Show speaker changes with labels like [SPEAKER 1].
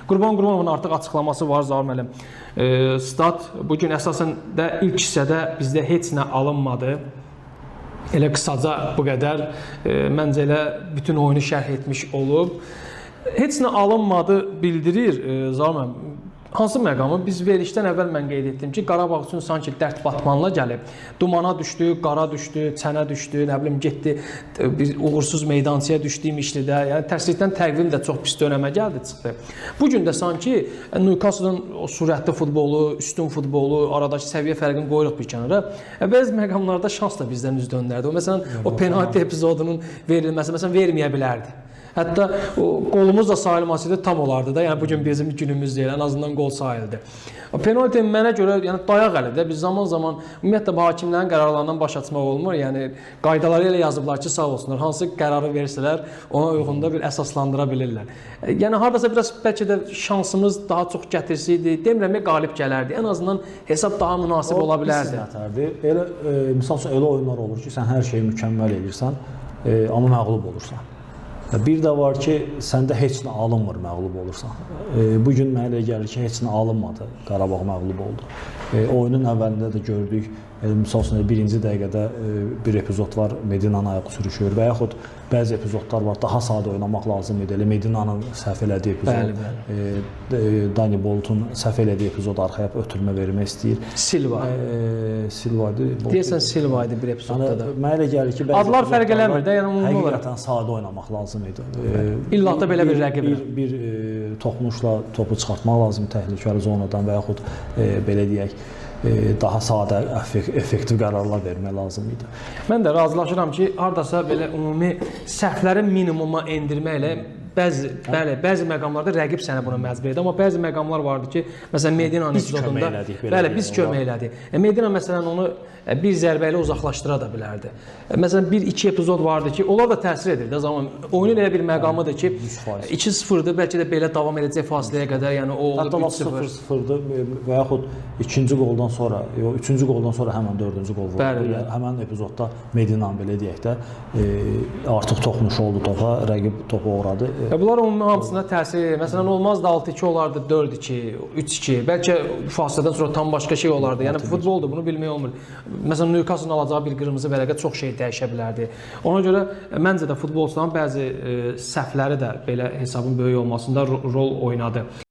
[SPEAKER 1] Qurban Qurbanovun artıq açıqlaması var Zaur müəllim. Stat bu gün əsasən də ilk hissədə bizdə heç nə alınmadı. Elə qısaca bu qədər. Məncə elə bütün oyunu şərh etmiş olub. Heç nə alınmadı bildirir Zaur müəllim. Hansı məqamı? Biz verilişdən əvvəl mən qeyd etdim ki, Qarabağ üçün sanki dərd batmanla gəlib. Dumana düşdü, qara düşdü, çənə düşdü, nə bilim getdi bir uğursuz meydançaya düşdü İmişlidə. Yəni tərslikdən təqvim də çox pis dönəmə gəldi, çıxdı. Bu gün də sanki Newcastle-ın o sürətli futbolu, üstün futbolu, aradakı səviyyə fərqini qoyuruq bir kənara. Bəzi məqamlarda şans da bizdən üz döndərdi. O məsələn o penalti epizodunun verilməsi məsələn verməyə bilərdi. Hətta o qolumuz da sayılmasaydı tam olardı da. Yəni bu gün bizim günümüz deyil, ən azından qol sayıldı. O penalti mənə görə yəni dayaq əlidir. Biz zaman-zaman ümumiyyətlə bu hakimlərin qərarlarından baş açmaq olmur. Yəni qaydaları elə yazıblar ki, sağ olsunlar. Hansı qərarı versələr, ona uyğun da bir əsaslandıra bilirlər. Yəni hardasa biraz bəlkə də şansımız daha çox gətirsəydi, demirəm ki, qalib gələrdi. Ən azından hesab daha münasib ola bilərdi.
[SPEAKER 2] Pis nətərdir. Elə misal üçün elə oyunlar olur ki, sən hər şeyi mükəmməl edirsən, amma məğlub olursan. Bir də var ki, səndə heç nə alınmır, məğlub olursan. Bu gün mənə elə gəlir ki, heç nə alınmadı. Qarabağ məğlub oldu. Oyunun əvvəlində də gördük. Misal üçün birinci dəqiqədə bir epizod var, Medinanın ayağı sürüşür və yaxud bəzi epizodlar var, daha sadə oynamaq lazım idi. Elə Medinanın səhv elədiyi epizod,
[SPEAKER 1] Bəli, bəli.
[SPEAKER 2] Dani Boltun səhv elədiyi epizod arxaya ötürmə vermək istəyir.
[SPEAKER 1] Silva.
[SPEAKER 2] Silva idi.
[SPEAKER 1] Deyəsən Silva idi bir epizodda
[SPEAKER 2] Yəni,
[SPEAKER 1] da.
[SPEAKER 2] mənə elə gəlir ki, bəzi
[SPEAKER 1] Adlar fərq
[SPEAKER 2] epizodlarda
[SPEAKER 1] eləmir də, yəni ümumi olaraq.
[SPEAKER 2] Həqiqətən sadə oynamaq lazım idi.
[SPEAKER 1] İlla da belə bir rəqiblə.
[SPEAKER 2] Bir toxunuşla topu çıxartmaq lazım təhlükəli zonadan və yaxud belə deyək, daha sadə, effektiv qərarlar vermək lazım idi.
[SPEAKER 1] Mən də razılaşıram ki, hardasa belə ümumi səhvləri minimuma endirməklə bəzi məqamlarda rəqib səni buna məcbur edir, amma bəzi məqamlar vardı ki, məsələn Medinanın
[SPEAKER 2] Biz kömək
[SPEAKER 1] epizodunda
[SPEAKER 2] elədik, belə
[SPEAKER 1] bəli,
[SPEAKER 2] deyək,
[SPEAKER 1] biz kömək elədik. Medina məsələn onu bir zərbə ilə uzaqlaşdıra da bilərdi. Məsələn bir-iki epizod vardı ki, onlar da təsir edir də zaman. Oyunun elə bir məqamıdır ki,
[SPEAKER 2] 100%.
[SPEAKER 1] 2-0-dır, bəlkə də belə davam edəcək fasiləyə qədər, yəni o oldu
[SPEAKER 2] Hətta lap
[SPEAKER 1] 3-0.
[SPEAKER 2] 0-0-dır və yaxud ikinci qoldan sonra, yox, üçüncü qoldan sonra həmən dördüncü qol vurdu.
[SPEAKER 1] Bəli, bəli.
[SPEAKER 2] Yəni, həmən epizodda Medina belə deyək də, artıq toxunuş oldu topa, rəqib topu oğradı.
[SPEAKER 1] Bunlar ümumi hamısına təsir edir. Məsələn, olmazdı 6-2 olardı, 4-2, 3-2. Bəlkə fasilədən sonra tam başqa şey olardı. Yəni futboldur, bunu bilmək olmur. Məsələn, Newcastle-ın alacağı bir qırmızı vərəqə çox şey dəyişə bilərdi. Ona görə məncə də futbolçuların bəzi səhvləri də belə hesabın böyük olmasında rol oynadı.